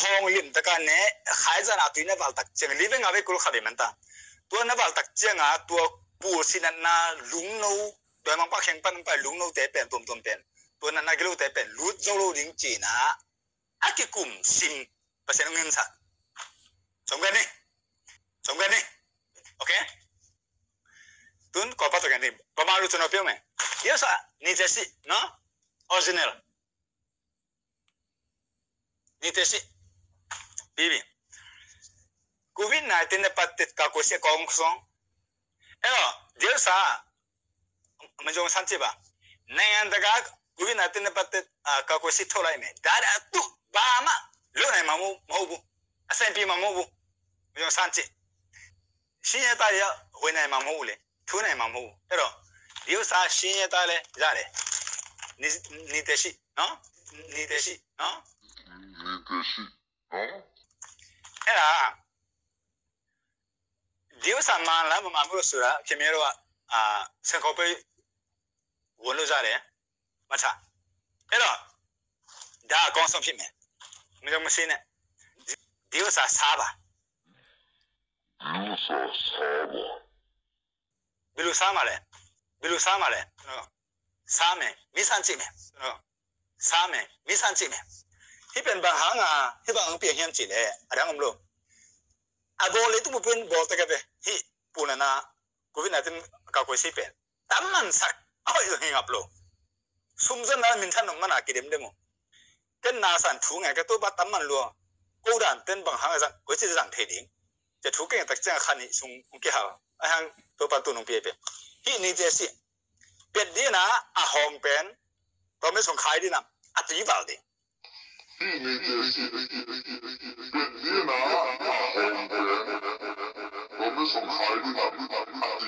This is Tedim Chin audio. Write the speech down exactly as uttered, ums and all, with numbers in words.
hong lim taka ne, khai zana tui na val tak ciang, li ve nga ve kul kha ve man ta. Tua na val tak cianga, tua pul sinatna lungno, tua mangpa kheng pan mangpa lungno te pen, tuamtuam pen. Tua natna gilo te pen, lut zo lo ding cina, a kikum sim, Pasian hong hinsa. Som kan ni. Som kan ni. Okay? Tun, ko pa to kan ni. Ba ma lu tun o piu me. Yes, ah, ni te si, no? Original. Ni te si. Bibi. Covid nineteen ne patet ka ko se kong song. Eo, Dios a. Mizong san ci ba. Nai an daga Covid nineteen ne patet ka ko si tholai me. Dada tu ba ma. Lo nai ma mu, ma bu. Asen pi ma mu bu. Mizong san ci. Sinya ta ya, hoi nai ma mu le. Thu nai ma mu. Pero Dios a sinya ta le, ya le. Ni, ni te si, no? Ni te si, no? Ni te si, no? Era, Dios a man la, ma mu sura, ke mero a, a, sen ko pe, won lo ya le, ma cha. Era, da kong som si me. Mi lo ma si ne. Dios a saba. Dios a saba. Bilu sama le. Bilu sama le. No. Same. Mi san ci me. No. Same. Mi san ci me. Hi pen bang hang a. Hi bang hang piang hiam ci le. Adang om lo. A gol le tu pu pen bol ta ka pe. Hi. Puna na. Covid nineteen ka koi si pen. Tam man sak. Oi, hing ap lo. Sum zan na min than nong mana kidem demo. Ken na san thu ngai ka to ba tam man lua. Ko dan ten bang hang zang, ko ci zang thei ding. Te thu keng tak ciang khan ni sung ki hal. A hang to pan tu nong pie pe. Hi ni te si. Pet di na a hong pen. To me song khai di nam. A ti val di. Hi ni te si. Pet di na a hong pen. To me song khai di nam.